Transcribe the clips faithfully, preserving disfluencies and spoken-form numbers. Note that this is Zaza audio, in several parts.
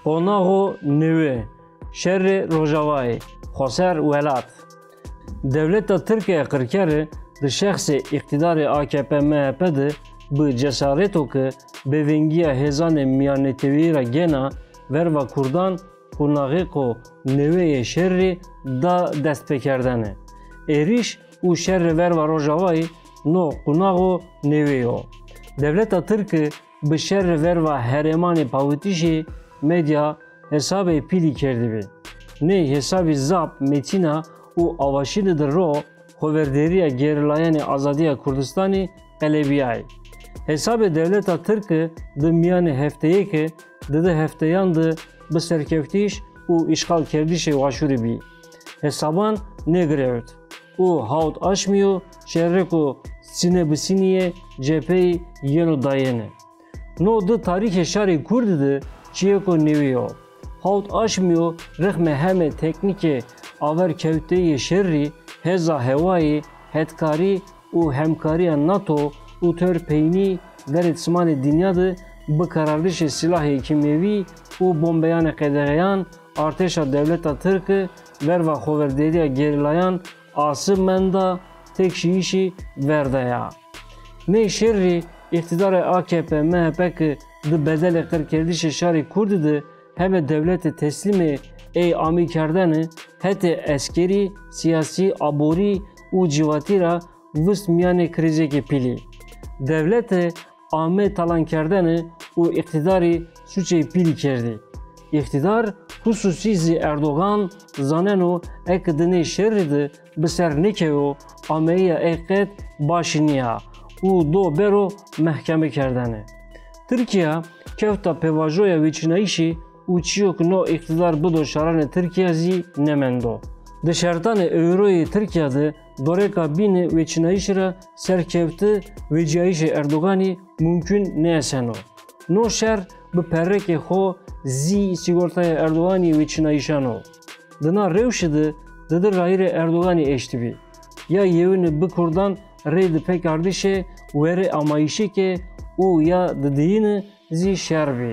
Qonaxo nêwi, şerrê Rojavayî, xoser welat. Dewleta tirke qirkerî di şexsê îqtîdarê A K P M H P di bi cesareto ke bêvengîya hêzanê mîyannetewîyî ra gêna verva kurdan, qonaxêko nêwe yê şerrî da destpêkerdene. Êrîş û şerrê verva Rojavayî no qonaxo nêwe yo. Dewleta tirke bi şerrê verva herêmanê pawitişî medya hesabê pîlî kerdîbî. Ney hesabî zaf metîna û avaşîne de ro xoverdêrîya gerîlayanê Azadîya Kurdistanî qelebîyayî. Hesabê dewleta tirke di mîyanê hefteyêke di di hefteyan de bi serkewtîş û îşxalkerdişê Başûrî bî. Hesaban nêgirewt û hawt aşmî yo şerêko sîne bi sînî yê cepheyî yeno dayene. No di tarîxê şarê kurdî de çîyêko nêwî yo. Hawt aşmî yo rixmê heme teknîkê averkewteyî yê şerî, hêza hewayî, hetkarî û hemkarîya nato û tewr peynî verê çimanê dinya de bi karardişê sîlahê kîmyewî û bombeyanê qedexeyan artêşa dewleta tirke verva xoverdêrîya gerîlayan asi menda, têkşîyîşî verdaya. Ney şerrî îqtîdarê A K P M H P ke di bedelê qirkerdişê şarê kurdî de heme dewlete teslîmê ey amî kerdene, hetê eskerî, sîyasî, aborî û cîvatî ra vist mîyanê krîzêkê pîlî. Dewlete ame talankerdene û îqtîdarî suçê pîlî kerdî. Îqtîdar, xususî zî Erdogan, zaneno eke di nê şerî de bi ser nêkewo, ameyîya ey qet başî nîya û do bero mehkemekerdene. Tirkîya kewta pêvajoya wêçînayîşî û çîyo ke no îqtîdar bido şaranê Tirkîya zî nêmendo. Di şertanê ewroyê Tirkîya de dorêka bîne wêçînayîşî ra serkewte vecîyayîşê Erdoganî mumkun nêeseno. No şer bi perrekê xo zî sîgortaya Erdoganî yê wêçînayîşan o. Di na rewşî de di di rayîrê Erdoganî eştîbî. Ya yewine bi kurdan reyde pêkardişê werê amayîşêke û ya didiyine zî şer bî.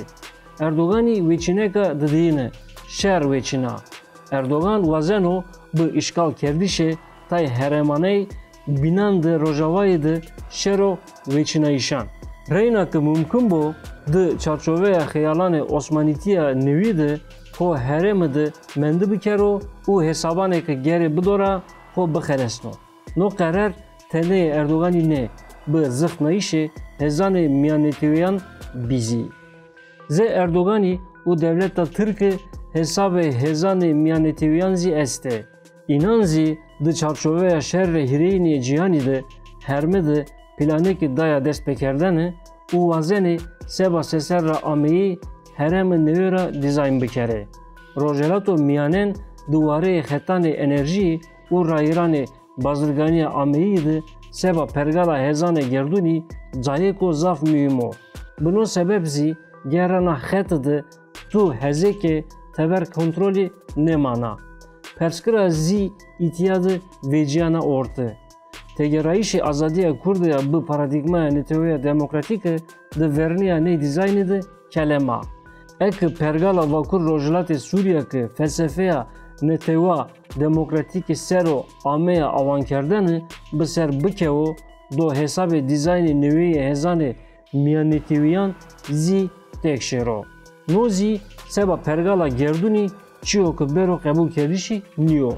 Erdoganî wêçîneka didiyine şer wêçîna. Erdogan wazeno bi îşxalkerdişê tay herêmaney bînan de Rojavayî de şero wêçînayîşan. Reyna ke mumkin bo, di çarçoveya xeyalanê Osmanîtîya newî de xo herême de mendi bikero û hesabanê ke gerê bido ra xo bixelesno. No qerer teneyê Erdoganî nê, bi zixtnayîşê hêzanê mîyannetewîyan bî zî. Zê Erdoganî û dewleta tirke hesabê hêzanê mîyannetewîyan zî estê. Înan zî di çarçoveya şerrê hîrêyînî yê cîhanî de herme de planêkê daya destpêkerdene û wazenê seba seser ra ameyî herêmê newê ra dîzayn bikerê. Rojhelato Mîyanen di wareyê xetanê enerjî û rayîranê bazirganîya ameyî de seba pergala hêzanê gerdûnî cayêko zaf muhîm o. Bi no sebeb zî gera na xete de tu hezêkê teber kontrolî nêmana. Perskira zî îtîya de vecîyana orte. Têgêrayîşê azadîya kurde ya bi paradîgmaya neteweya demokratîke di vernîya ney dîzaynî de kelem a. Eke pergala Vakur Rojhilatê Sûrîya ke felsefeya netewa demokratîke ser o ameya awankerdene bi ser bikewo, do hesabê dîzaynê neweyî yê hêzanê mîyannetewîyan zî têk şêro. No zî seba pergala gerdûnî çîyo ke bêro qebûlkerdişî nîyo.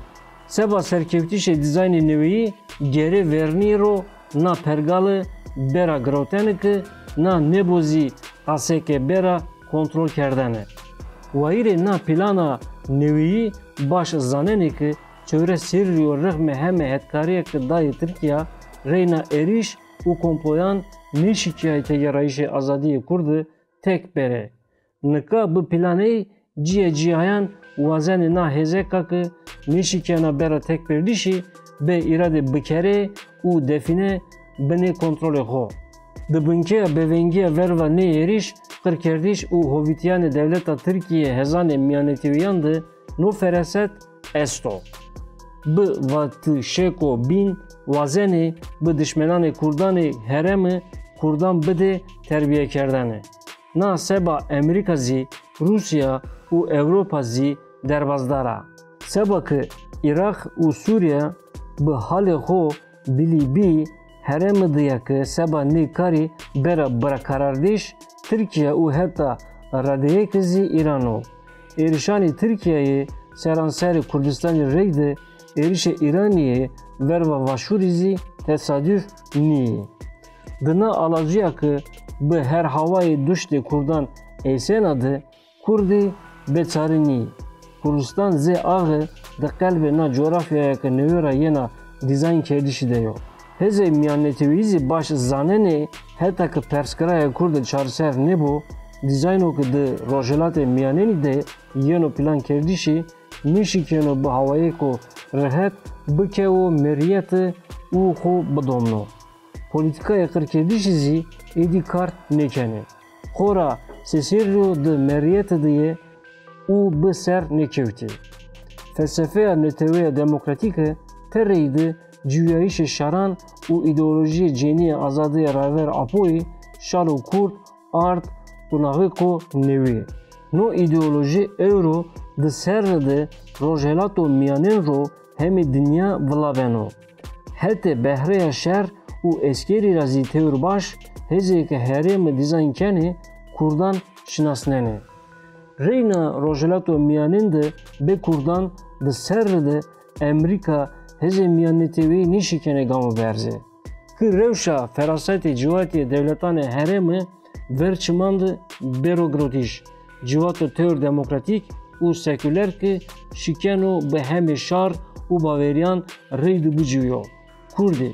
Seba serkewtişê dîzaynê neweyî gerê vernî ro na pergale bêra girewtene ke na nêbo zî asê ke bêra kontrolkerdene. Wayîrê na plana neweyî baş zanenê ke çewres serrî yo rixmê heme hetkarîya ke dayê Tirkîya reyna êrîş û komployan nêşikîyayê têgêrayîşê azadîyê kurde têk bêrê. Nika bi planey cîyê cîyayan wazenê na hêzêka ke nêşikîyena bêra têkberdişî bê îrade bikerê û defîne binê kontrolê xo. Di binkeya bêvengîya verva nê êrîş, qirkerdiş û hovîtîyanê dewleta Tirkî yê hêzanê mîyannetewîyan de no feraset esto. Bi vatişêko bîn wazenê bi dişmenanê kurdan ê herême kurdan bidê terbîyekerdene. Na seba Amerîka zî Rûsya û Ewropa zî derbazdar a. Seba ke Îraq û Sûrye bi halê xo bilî bî, herêmi de ya ke seba nê karî bera birakarardîş Tirkîya û heta radeyêke zî Îran o. Êrişanê Tirkîyayê seranserê Kurdistanî rey de êrişê Îranî yê verva Vaşûrî zî tesaduf nîyê. Di na alacîya ke bi her hawayê duştê kurdan eysena de, kurdî bêçare nîyê. Kurdistan zê axe di qelbê na cografyaya ke newe ra yena dîzayn kerdişî de yo. Hêzê mîyannetewîyî zî baş zanenê, heta ke persgiraya kurde çareser nêbo, dîzayno ke di Rojhelatê Mîyanênî de yeno plankerdişî, nêşikeno bi hawayêko rehet bikewo merîyete û xo bidomno. Polîtîkayê qirkerdişî zî êdî kar nêkenê. Xora sêserî ro di merîyete de yê û bi ser nêkewtî. Felsefeya neteweya demokratîke tereyî de ciwîyayîşê şaran û îdeolojîyê cênîyê azadîye raver apoyî şaro kurd ard qonaxêko newî. No îdeolojî ewro di serre de Rojhelato Mîyanên ro hemê dinya vila beno. Hetê behreya şer û eskerî ra zî tewr baş hêzê ke herême dîzayn kenê kurdan şinasnenê. Reyna Rojhelato Mîyanên de bê kurdan di serre de Emrîka, hêzê mîyannetewîyî nêşikenê gamo berzê. Ki rewşa ferasetê ciwatîye dewletanê herême ver çiman de bêro girotîş, ciwato tewr demokratîk û sekuler ki şikeno bi hemê şar û bawerîyan reyde biciwîyo. Kurdî.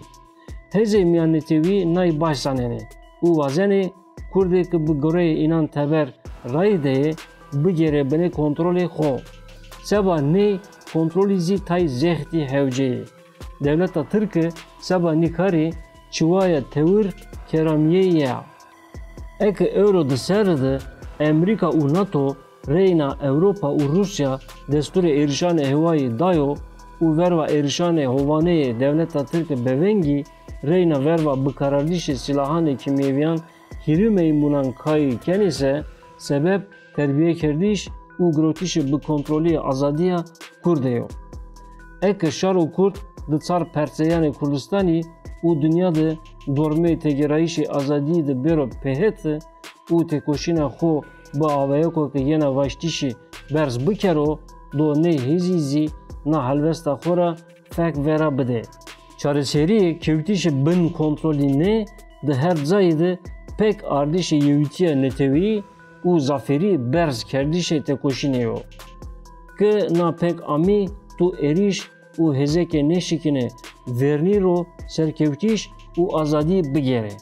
Hêzê mîyannetewî nay baş zanenê û wazenê kurdê ke bi goreyê înan teber rayî de yê, bigêrê binê kontrolê xo. Seba ney kontrolî zî tay zextî hewce yê. Dewleta tirke seba nî karî çiwaya tewir kêramîyeyî ya. Eke ewro di serre de Emrîka û nato reyna Ewropa û Rûsya desturê êrişanê hewayî dayo û verva êrişanê hovaneyê dewleta tirke bevengî reyna verva bikarardişê sîlahanê kîmyewîyan hîrê meymûnan kayî kenê se, sebeb terbîyekerdiş û girotişê bi kontrolî yê azadîya kurde yo. Eke şaro kurd di çar perçeyanê Kurdistanî û dinya de dormeyê têgêrayîşê azadîyî de bêro pêhête û têkoşîna xo bi awayêko ke yena waştişî berz bikero, do ney hêzî zî na helwesta xo ra fek vera bidê. Çareserîyê kewtişê bin kontrolî nê di her cayî de pek ardişê yewîtîya neteweyî û zafêrî berz kerdişê têkoşînê yo. Ke na pek amî, tu êrîş û hêzêkê nêşikînê vernî ro serkewtîş û azadî bigêrê.